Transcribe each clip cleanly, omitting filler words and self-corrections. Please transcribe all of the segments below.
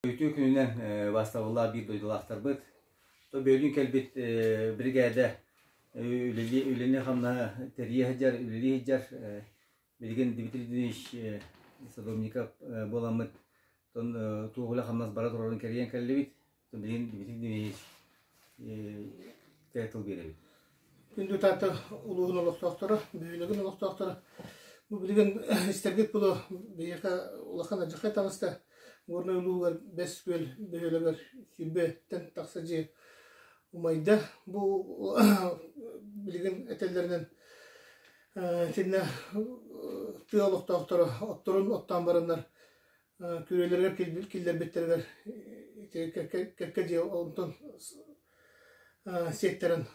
Үтүө күнүнэн бастабыллаах биир дойдулаахтарбыт. Бөөлүүн кэлбит биригээдэ үлэни-хамнаһы тэрийэ сылдьар, үлэлии сылдьар. Билигин Дмитрий Дмитриевич Садовников буоламмыт туох үлэ-хамнас бара турарын кэрийэн кэллибит. Билигин Дмитрий Дмитриевич тыл биэрэбит. Күндү Таатта улууһун олохтоохторо, бөһүөлэгин олохтоохторо, бу билигин истэргит буолуо, биһиэхэ улахан алдьархай таҕыста. Горнай улууһугар Бэс Күөл бөһүөлэгэр сүүрбэттэн тахса дьиэ умайда. Бу билигин этэллэринэн итиннэ тыа олохтоохторо отторун оттоон бараннар күрүөлэригэр киллэрбиттэригэр кэккэ дьиэ онтон сиэттэрэн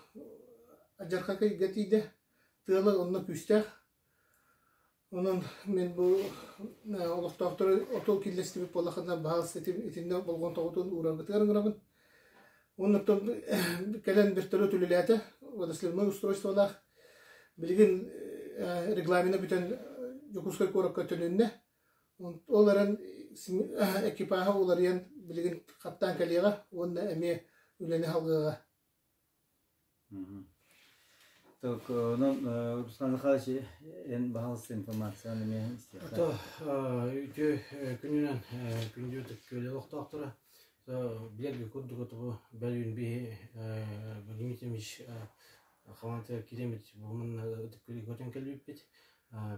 алдьархайга тиийдэ. Тыала онно күүстээх. Онон мин бу олохтоохтору оту киллэстибит буоллахына баһаас итиннэ болҕомтоҕутун уураргытыгар ыҥырабын. Оннуттан кэлэн вертолет үлэлээтэ, водосливной устройстволаах. Билигин регламена бүтэн Дьокуускай куоракка төнүннэ. Ол эрэн экипаһа уларыйан билигин хаттаан кэлиэҕэ уонна эмиэ үлэни салгыаҕа. Так, онон Руслан Захарович, эн баһаалыста информацияны эмиэ истиэххэ. Ото үтүө күнүнэн күндү күөл олохтоохторо билэргэ курдук отубу бөлүүн биһи Владимир Ильич хамаандатыгар киирэммит бу манна ытык күөлгэ көтөн кэлбиппит.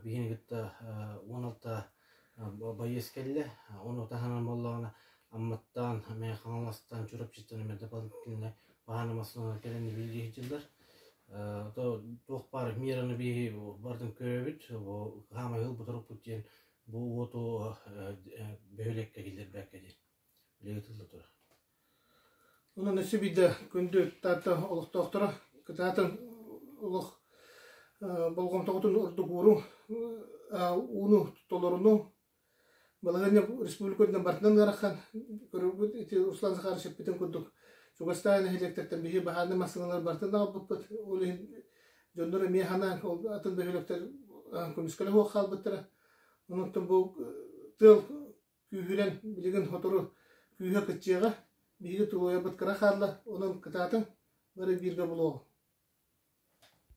Биһини кытта 16 байыас кэллэ. Ону таһынан буоллаҕына Амматтан, Мэҥэ Хаҥаластан, Чурапчыттан эмиэ дополнительно баһааны массыыналар кэлэн үлэлии сылдьаллар. Туох баар мераны биһи барытын көрөбүт. Бу хаамай ылбыт орукпут диэн бу уоту бөһүөлэккэ киллэрбэккэ диэн үлэ ыытылла турар. Онон өссө биирдэ күндү Таатта олохтоохторо кытаатан олох болҕомтоҕутун ордук ууруҥ, ууну толорунуҥ. Балаһыанньа республика үрдүнэн барытынан ыарахан. Көрөргүт ити Руслан Захарович эппитин курдук чугастааҕы нэһилиэктэртэн биһиги баһаарынай массыыналары барытын аҕалбыппыт. Ол иһин дьоннор эмиэ санаан ол атын бөһүөлэктэр көмүскэлэ суох хаалбыттара. Онон бу тыал Күүһүрэн билигин сотору күүһэ кыччыаҕа, биһиги тулуйарбыт кыра хаалла, онон кытаатыҥ, бары бииргэ булуоҕуҥ.